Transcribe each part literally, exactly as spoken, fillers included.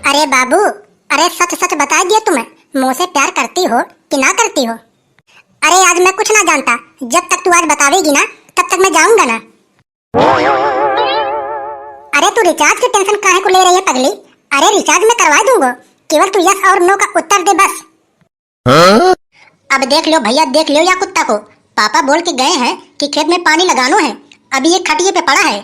अरे बाबू, अरे सच सच बताय दियो तुम, मोसे प्यार करती हो कि ना करती हो? अरे आज मैं कुछ ना जानता, जब तक तू आज बतावेगी ना, तब तक मैं जाऊंगा ना। अरे तू recharge की tension काहे को ले रही है पगली? अरे recharge मैं करवा दूंगा, केवल तू yes और no का उत्तर दे बस। अब देख लो भैया, देख लो या कुत्ता को। पापा बोल के गए हैं कि खेत में पानी लगानो है, अभी ये खटिए पे पड़ा है।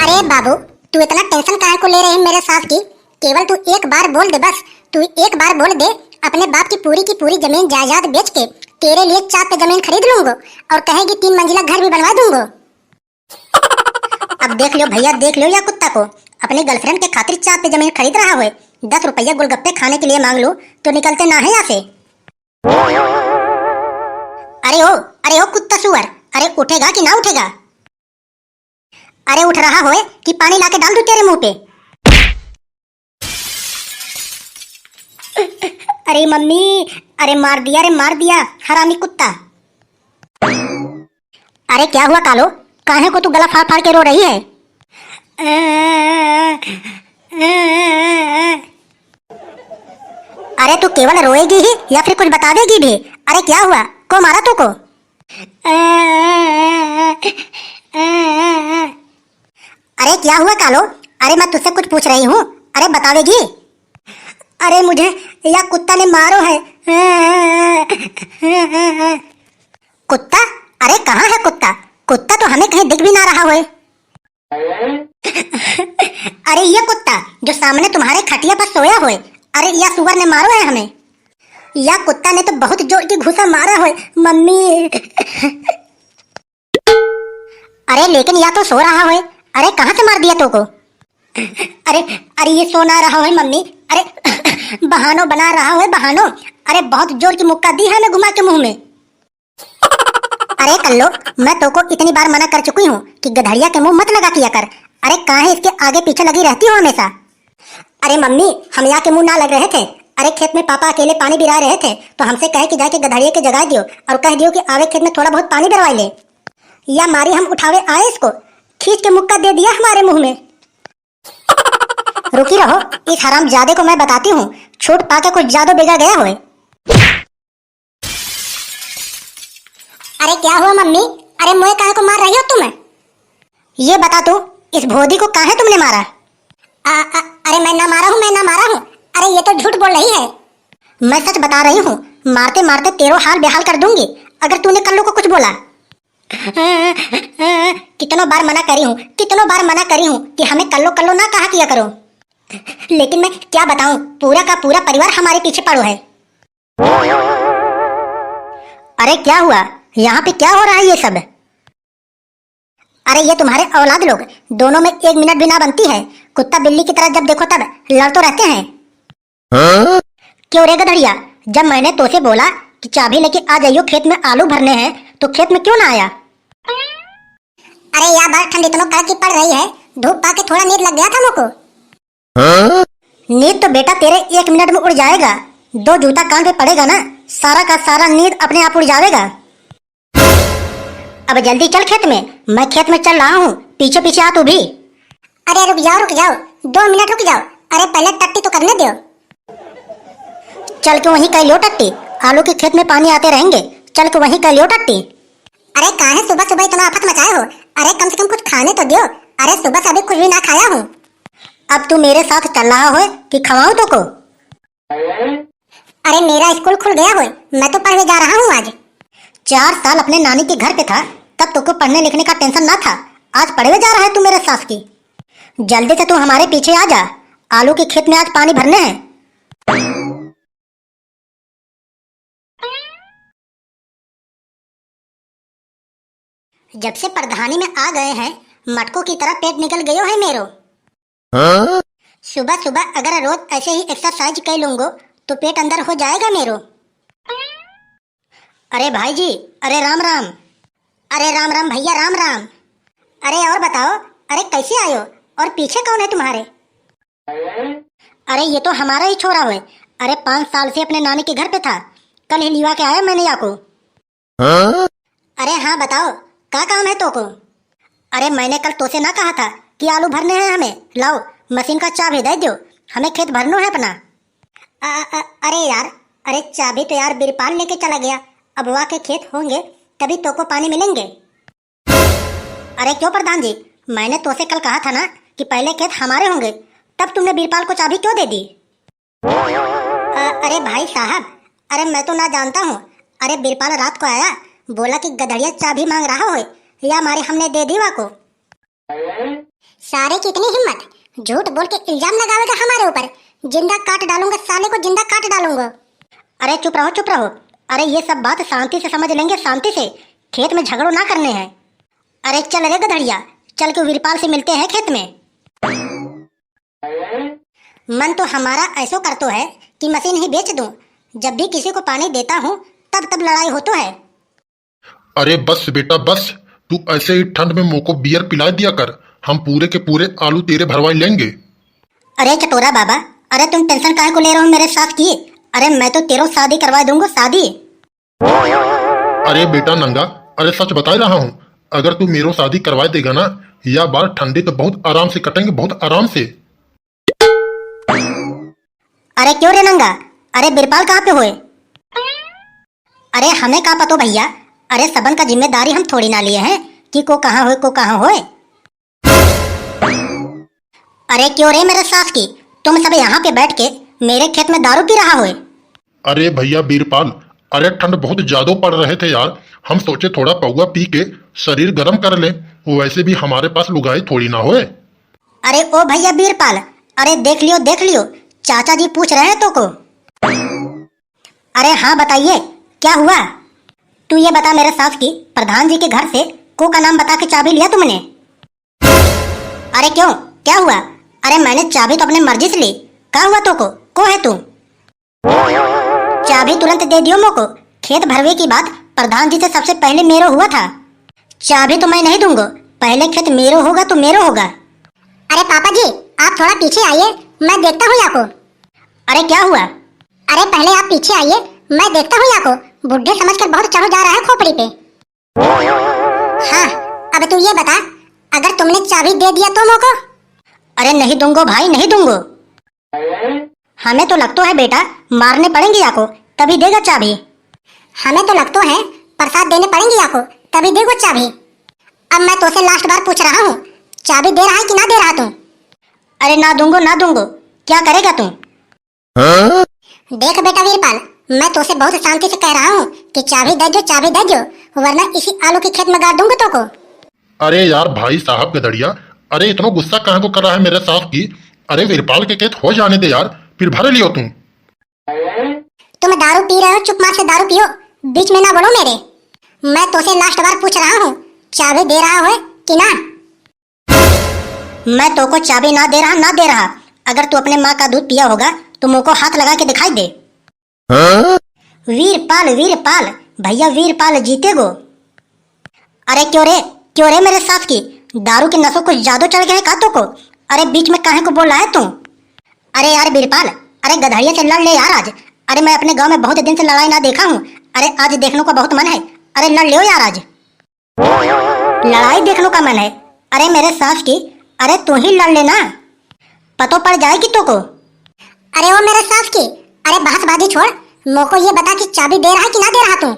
अरे बाबू, तू इतना tension काहे को ले रहे है मेरे सास की? केवल तू एक बार बोल दे बस, तू एक बार बोल दे, अपने बाप की पूरी की पूरी जमीन जायदाद बेच के तेरे लिए चार पे जमीन खरीद लूंगा और कहेगी तीन मंजिला घर भी बनवा दूंगा। अब देख लो भैया, देख लो या कुत्ता को, अपनी girlfriend के खातिर चार पे जमीन खरीद रहा है। दस रुपया गोलगप्पे खाने के लिए मांग लो तो निकलते ना है यहाँ से। अरे ओ, अरे ओ कुत्ता सुअर, अरे उठेगा कि ना उठेगा? अरे उठ रहा होए कि पानी लाके डाल दूं तेरे मुंह पे? अरे मम्मी, अरे मार दिया, अरे मार दिया, हरामी कुत्ता। अरे क्या हुआ कालो, काहे को तू गला फाड़ फाड़ के रो रही है? अरे तू केवल रोएगी ही या फिर कुछ बतावेगी भी? अरे क्या हुआ, को मारा तू को? अरे क्या हुआ कालो? अरे मैं तुझसे कुछ पूछ रही हूँ, अरे बतावेगी? अरे मुझे या कुत्ता ने मारो है। कुत्ता? अरे कहाँ है कुत्ता? कुत्ता तो हमें कहीं दिख भी ना रहा होए। अरे ये कुत्ता जो सामने तुम्हारे खटिया पर सोया होए, अरे या सुअर ने मारो है हमें। या कुत्ता ने तो बहुत जोर की घूसा मारा होए मम्मी। अरे लेकिन या तो सो रहा होए, अरे कहाँ से मार दिया तोको? अरे, अरे ये सो ना रहा होए मम्मी, अरे बहानो बना रहा होए बहानो। अरे बहुत जोर की मुक्का दी है मैं घुमा के मुंह में। अरे कल्लो, मैं तोको इतनी बार मना कर चुकी हूँ कि गधड़िया के मुंह मत लगा किया कर। अरे काहे इसके आगे पीछे लगी रहती हो हमेशा? अरे मम्मी, हम या के मुंह ना लग रहे थे। अरे खेत में पापा अकेले पानी बिरा रहे थे तो हमसे कहे कि जाके गधड़िया के जगा दियो और कह दियो कि आवे खेत में थोड़ा बहुत पानी बिरवाई ले। या मारी हम उठावे आए इसको, खींच के मुक्का दे दिया हमारे मुंह में। रुकी रहो, इस हरामजादे को मैं बताती हूँ, छूट पाके कुछ ज्यादा बिगड़ गया होए। अरे क्या हुआ मम्मी? अरे मोए काहे को मार रही हो तुम? ये बता तू, इस भोदी को काहे तुमने मारा? आ, आ, अरे मैं ना मारा हूँ, मैं ना मारा हूँ। अरे ये तो झूठ बोल रही है। मैं सच बता रही हूँ, मारते मारते तेरो हाल बेहाल कर दूंगी अगर तूने कल्लू को कुछ बोला। कितनों बार मना करी हूँ, कितनों बार मना करी हूँ कि हमें कल्लो कल्लो ना कहा किया करो, लेकिन मैं क्या बताऊँ, पूरा का पूरा परिवार हमारे पीछे पड़ो है। अरे क्या हुआ, यहाँ पे क्या हो रहा है ये सब? अरे ये तुम्हारे औलाद लोग, दोनों में एक मिनट भी ना बनती है। कुत्ता बिल्ली की तरह जब देखो तब लड़ तो रहते हैं। क्यों रे गधड़िया, जब मैंने तोसे बोला कि चाबी लेके आ जाइयो, खेत में आलू भरने हैं, तो खेत में क्यों ना आया? अरे या बार ठंड इतनो कड़क की पड़ रही है, धूप पाके थोड़ा नींद लग गया था मुझको। नींद तो बेटा तेरे एक मिनट में उड़ जाएगा, दो जूता कान पे पड़ेगा ना, सारा का सारा नींद अपने आप उड़ जावेगा। अब जल्दी चल खेत में, मैं खेत में चल रहा हूँ, पीछे पीछे आ तू भी। अरे रुक जाओ, रुक जाओ, दो मिनट रुक जाओ, अरे पहले टट्टी तो करने दो। चल के वहीं कर लियो टट्टी, आलू के खेत में पानी आते रहेंगे, चल के वहीं कर लियो टट्टी। अरे काहे सुबह सुबह इतना आफत मचाए हो? अरे कम से कम कुछ खाने तो दो। अरे सुबह से अभी कुछ भी ना खाया हूँ। अब तू मेरे साथ चल रहा होए कि खवाऊं तोको? अरे मेरा स्कूल खुल गया होए, मैं तो पढ़ने जा रहा हूँ आज। चार साल अपने नानी के घर पे था, तब तोको पढ़ने लिखने का tension ना था, आज पढ़वे जा रहा है तू मेरे साथ की। जल्दी से तू हमारे पीछे आ जा, आलू के खेत में आज पानी भरने हैं। जब से प्रधानी में आ गए हैं, मटकों की तरह पेट निकल गयो है मेरो। सुबह सुबह अगर रोज ऐसे ही exercise कर लूंगो, तो पेट अंदर हो जाएगा मेरो। अरे भाई जी, अरे राम राम। अरे राम राम भैया, राम राम। अरे और बताओ, अरे कैसे आयो? और पीछे कौन है तुम्हारे? अरे ये तो हमारा ही छोरा होए। अरे पाँच साल से अपने नानी के घर पे था, कल ही लिवा के आया मैंने याको। अरे हाँ बताओ, का काम है तोको? अरे मैंने कल तोसे ना कहा था कि आलू भरने हैं हमें, लाओ मशीन का चाबी दे दो, हमें खेत भरनो है अपना। अ-, अ-, अरे यार, अरे चाबी तो यार बीरपाल लेके चला गया। अब वहाँ के खेत होंगे तभी तोको पानी मिलेंगे। अरे क्यों प्रधान जी, मैंने तोसे कल कहा था ना कि पहले खेत हमारे होंगे, तब तुमने बीरपाल को चाबी क्यों दे दी? अ-, अरे भाई साहब, अरे मैं तो ना जानता हूँ। अरे बीरपाल रात को आया, बोला कि गधड़िया चाबी मांग रहा होय, या मारे हमने दे दी वाको। सारे की इतनी हिम्मत, झूठ बोल के इल्जाम लगावेगा हमारे ऊपर। जिंदा काट डालूंगा साले को, जिंदा काट डालूंगा। अरे चुप रहो, चुप रहो। अरे ये सब बात शांति से समझ लेंगे, शांति से। खेत में झगड़ो ना करने हैं। अरे चल रे गधड़िया, चल के वीरपाल से मिलते हैं खेत में। मन तो हमारा ऐसो करतो है कि मशीन ही बेच दूं। जब भी किसी को पानी देता हूँ, तब तब लड़ाई होतो है। अरे बस बेटा बस, तू ऐसे ही ठंड में मोको बियर पिला दिया कर, हम पूरे के पूरे आलू तेरे भरवाई लेंगे। अरे चटोरा बाबा, अरे तुम tension काहे को ले रहे हो मेरे सास की? अरे मैं तो तेरो शादी करवा दूंगा, शादी। अरे बेटा नंगा, अरे सच बता रहा हूँ, अगर तू मेरो शादी करवा देगा ना, या बार ठंडी तो बहुत आराम से कटेंगे, बहुत आराम से। अरे क्यों रे नंगा, अरे बीरपाल कहाँ पे होय? अरे हमें का पतो भैया, अरे सबन का जिम्मेदारी हम थोड़ी ना लिए हैं कि को कहाँ होय, को कहाँ होय। अरे क्यों रे मेरे सास की, तुम सब यहाँ पे बैठ के मेरे खेत में दारू पी रहा होय? अरे भैया बीरपाल, अरे ठंड बहुत ज्यादा पड़ रहे थे यार, हम सोचे थोड़ा पौवा पी के शरीर गर्म कर ले, वैसे भी हमारे पास लुगाई थोड़ी ना होय। अरे ओ भैया बीरपाल, अरे देख लियो, देख लियो, चाचा जी पूछ रहे हैं तोको। अरे हाँ बताइए, क्या हुआ? तू ये बता मेरे सास की, प्रधान जी के घर से को का नाम बता के चाबी लिया तुमने? अरे क्यों, क्या हुआ? अरे मैंने चाबी तो अपने मर्जी से ली। का हुआ तोको? को है तू? चाबी तुरंत दे दियो मोको। खेत भरवे की बात प्रधान जी से सबसे पहले मेरो हुआ था। चाबी तो मैं नहीं दूंगो, पहले खेत मेरो होगा तो मेरो होगा। अरे पापा जी, आप थोड़ा पीछे आइए, मैं देखता हूँ याको। अरे क्या हुआ? अरे पहले आप पीछे आइए, मैं देखता हूँ याको। बुड्ढे समझकर बहुत चढ़ो जा रहा है खोपड़ी पे। हाँ, अब तू ये बता, अगर तुमने चाबी दे दिया तो मोको? अरे नहीं दूंगो भाई, नहीं दूंगो। हमें तो लगतो है बेटा, मारने पड़ेंगे याको, तभी देगा चाबी। हमें तो लगतो है, प्रसाद देने पड़ेंगे याको, तभी देगो चाबी। अब मैं तोसे last बार पूछ रहा हूँ, चाबी दे रहा है कि ना दे रहा तू? अरे ना दूंगो, ना दूंगो, क्या करेगा तू? देख बेटा वीरपाल, मैं तोसे बहुत शांति से कह रहा हूँ कि चाबी दे दो, चाबी दे दो, वरना इसी आलू के खेत में गाड़ दूंगा तोको। अरे यार भाई साहब गधड़िया, अरे इतनो गुस्सा कहाँ को कर रहा है मेरे साहब की? अरे वीरपाल के खेत हो जाने दे यार, फिर भर लियो तुम। तुम दारू पी रहे हो, चुप मार से दारू पियो, बीच में ना बोलो मेरे। मैं तोसे last बार पूछ रहा हूँ, चाबी दे रहा होय कि ना? मैं तोको चाबी ना दे रहा, ना दे रहा। अगर तू अपने माँ का दूध पिया होगा तो मोको हाथ लगा के दिखाई दे। वीरपाल, वीरपाल, भैया वीरपाल जीतेगो। अरे क्यों रे, क्यों रे मेरे सास की, दारू के नशो कुछ ज्यादा चढ़ गए का तोको? अरे बीच में काहे को बोल रहा है तू? अरे यार वीरपाल, अरे गधड़िया से लड़ ले यार आज। अरे मैं अपने गांव में बहुत दिन से लड़ाई ना देखा हूँ। अरे आज देखने को बहुत मन है। अरे लड़ लियो यार आज। लड़ाई देखने का मन है? अरे मेरे सास की, अरे तू ही लड़ लेना, पतो पड़ जाएगी तोको। अरे ओ मेरे सास की, अरे बहसबाजी छोड़, मोको ये बता कि चाबी दे रहा है कि ना दे रहा तू?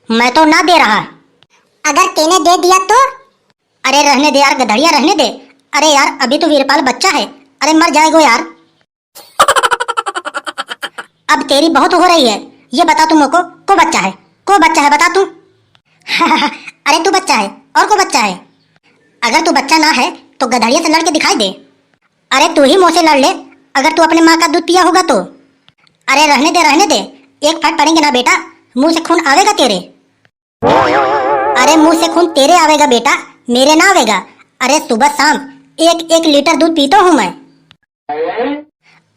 मैं तो ना दे रहा। अगर तेने दे दिया तो? अरे रहने दे यार गधड़िया, रहने दे। अरे यार अभी तो वीरपाल बच्चा है, अरे मर जाएगो यार। अब तेरी बहुत हो रही है, ये बता तू मोको, को बच्चा है, को बच्चा है बता तू। अरे तू बच्चा है, और को बच्चा है? अगर तू बच्चा ना है तो गधड़िया से लड़ के दिखाई दे। अरे तू ही मोसे लड़ ले, अगर तू अपने माँ का दूध पिया होगा तो। अरे रहने दे, रहने दे, एक फट पड़ेंगे ना बेटा, मुंह से खून आवेगा तेरे। अरे मुंह से खून तेरे आवेगा बेटा, मेरे ना आवेगा। अरे सुबह शाम एक एक लीटर दूध पीता हूँ मैं।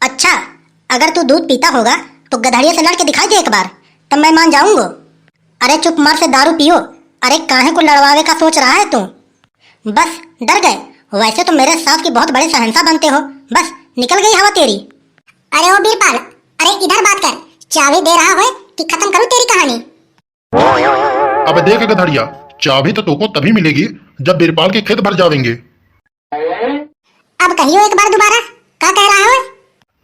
अच्छा, अगर तू दूध पीता होगा तो गधड़िया से लड़ के दिखाई दे एक बार, तब मैं मान जाऊंगो। अरे चुप मार से दारू पियो। अरे काहे को लड़वावे का सोच रहा है तू? बस डर गए, वैसे तो मेरे सास की बहुत बड़े शहंशाह बनते हो। बस निकल गई हवा तेरी। अरे ओ बीरपाल, अरे इधर बात कर, चाबी दे रहा होय कि खत्म करूं तेरी कहानी? अब देख गधड़िया, चाबी तो तोको तभी मिलेगी जब बीरपाल के खेत भर जावेंगे। अब कहियो एक बार दोबारा, का कह रहा हो?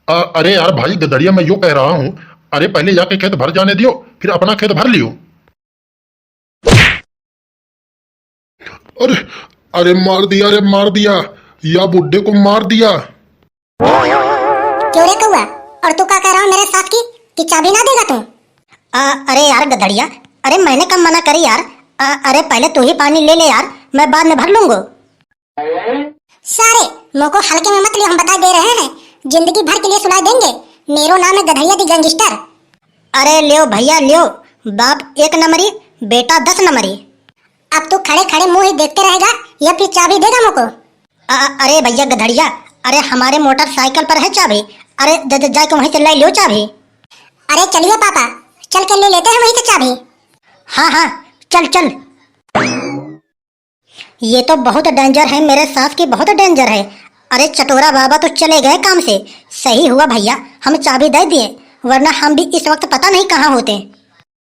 अ-, अरे यार भाई गधड़िया, मैं यो कह रहा हूँ, अरे पहले जाके खेत भर जाने दियो, फिर अपना खेत भर लियो। अरे, अरे मार दिया, अरे मार दिया, या बुड्ढे को मार दिया। क्यों रे कौआ, और तू का कह रहा हो मेरे सास की कि चाबी ना देगा तू? अ-, अरे यार गधड़िया, अरे मैंने कब मना करी यार? अ-, अरे पहले तू ही पानी ले ले यार, मैं बाद में भर लूंगो। सारे, मोको हल्के में मत लियो, हम बता दे रहे हैं, जिंदगी भर के लिए सुनाई देंगे। मेरो नाम है गधड़िया दी गैंगस्टर। अरे ल्यो भैया ल्यो, बाप एक नंबरी, बेटा दस नंबरी। अब तू खड़े खड़े मुंह ही देखते रहेगा या फिर चाबी देगा मोको? अ-, अरे भैया गधड़िया, अरे हमारे मोटरसाइकिल पर है चाबी। अरे ज-, ज-, जाके वहीं से ले लियो चाबी। अरे चलिए पापा, चल के ले लेते हैं वहीं से चाबी। हाँ हाँ, चल चल। ये तो बहुत डेंजर है, मेरे सास की बहुत डेंजर है। अरे चटोरा बाबा तो चले गए काम से, सही हुआ भैया हम चाबी दे दिए, वरना हम भी इस वक्त पता नहीं कहाँ होते।